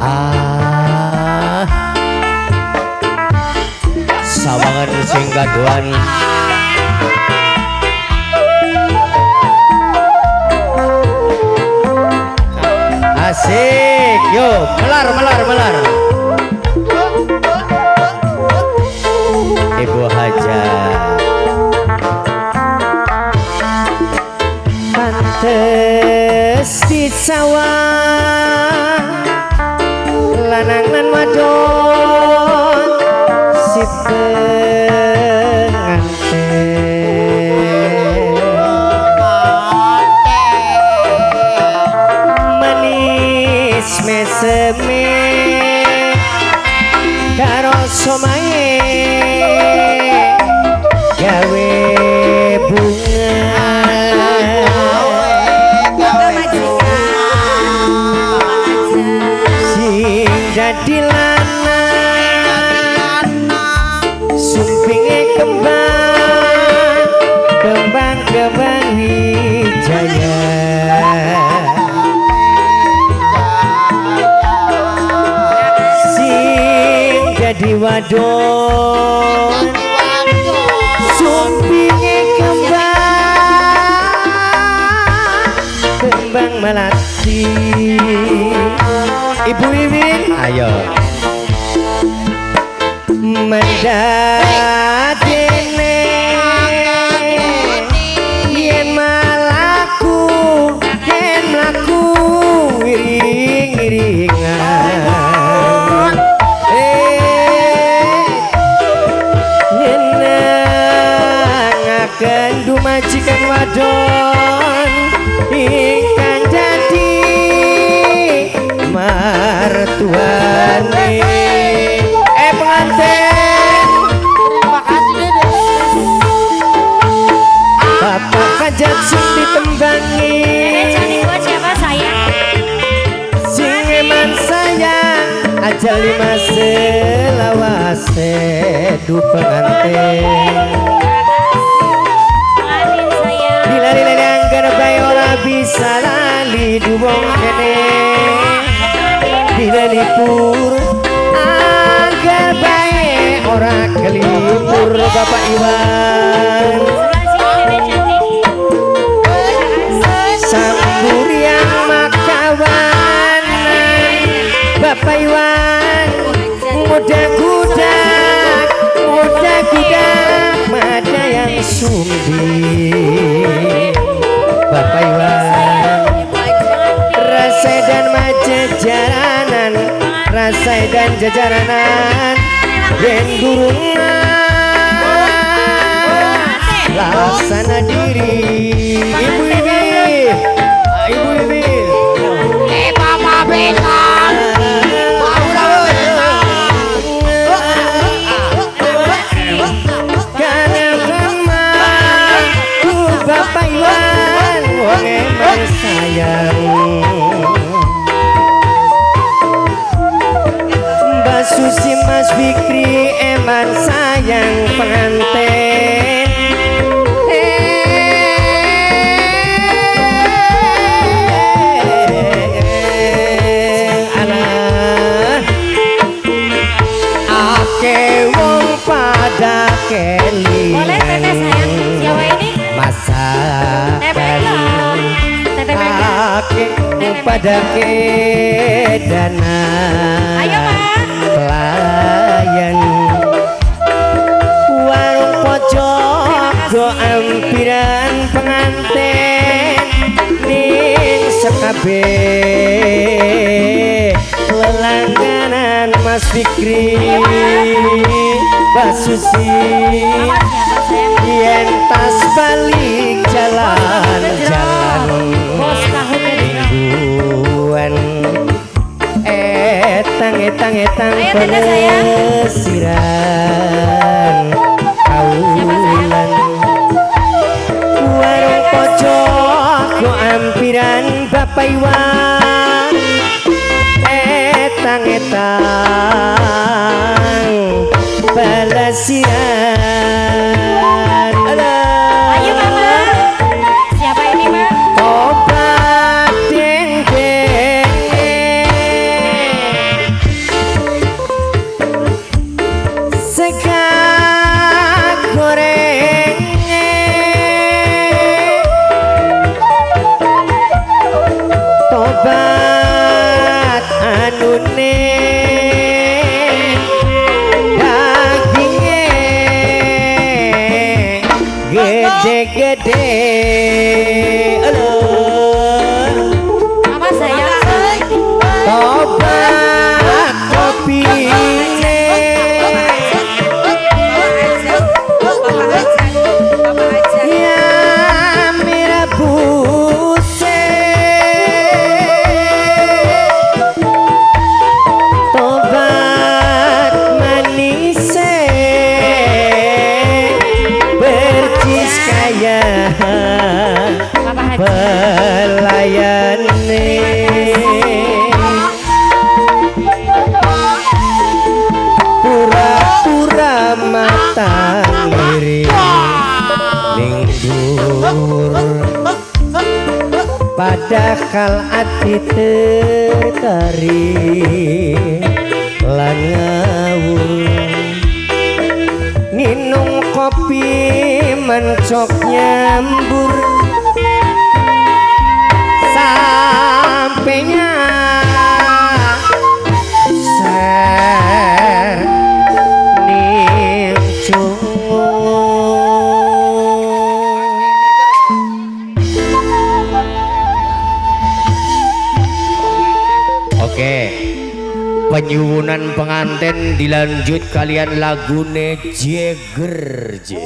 Ah, sawangan sing gaduhan. Asik, yo melar melar melar. Ibu Hajar pantes di sawah lanang lan wadon si pengantin manis meseme karo somae gawe bunga sing dadi lanang sumpinge kembang kembang kembang wijaya sing dadi wadon sumpinge kembang kembang melati. Ibu Wiwin ayo mendadene yen malaku yen mlaku iring-iringan nyenengaken dumajikan wadon ingkang dadi martuane. Pengantin, Terima kasih Dede. Bapak hajat sing ditembangi Dede cantik buat siapa sayang? sing eman sayang aja lima selawase du pengantin. Pengantin sayang. Dilali-lali anggar bae ora bisa lali du wong kene dilelipur anggar bae ora kelipur. Bapak Iwan Sebelah sini Dede cantik. Sangkuriang makawanan Bapak Iwan muda-kuda muda-kuda mada yang sumbi. Bapak Iwan rasa dan majejaranan rasa dan jajaranan yen durungan laksana diri. Ibu Ibi, Ibu Ibi, Papa Bekan. Mau dah. Karena Bapak Iwan wong emang sayang Mbak Susi Mas Fikri eman sayang pengantin. Alah ake wong pada kelingan Boleh Teteh sayang. Siapa ini? Masakan Teteh Mega. ake pada kedana Ayo Ma. Pelayan warung pojok go ampiran pengantin ning sekabe lelangganan Mas Fikri Mbak Susi Mama siapa sayang? yen tas balik jalan-jalan Bos tahu gejrot. mingguan etang etang etang Ayo, Teteh sayang. pelesiran kaulan warung pojok go ampiran Bapak Iwan etang etang pelesiran. Alah. Ayo Mama. Siapa ini Ma? Tobat Anune daginge gede-gede. Aduh. Mama sayang. Tobat kopine. Ya mirabuse. Tobat manise percis kaya Bapak Haji. Pelayane pura-pura mata ngiri ning dhuwur, padahal ati tertarik lan ngawur. Minum kopi mencok nyambur sampainya ser ning cungur. Oke, penyuwunan pengantin dilanjut kalian lagune Jeger J.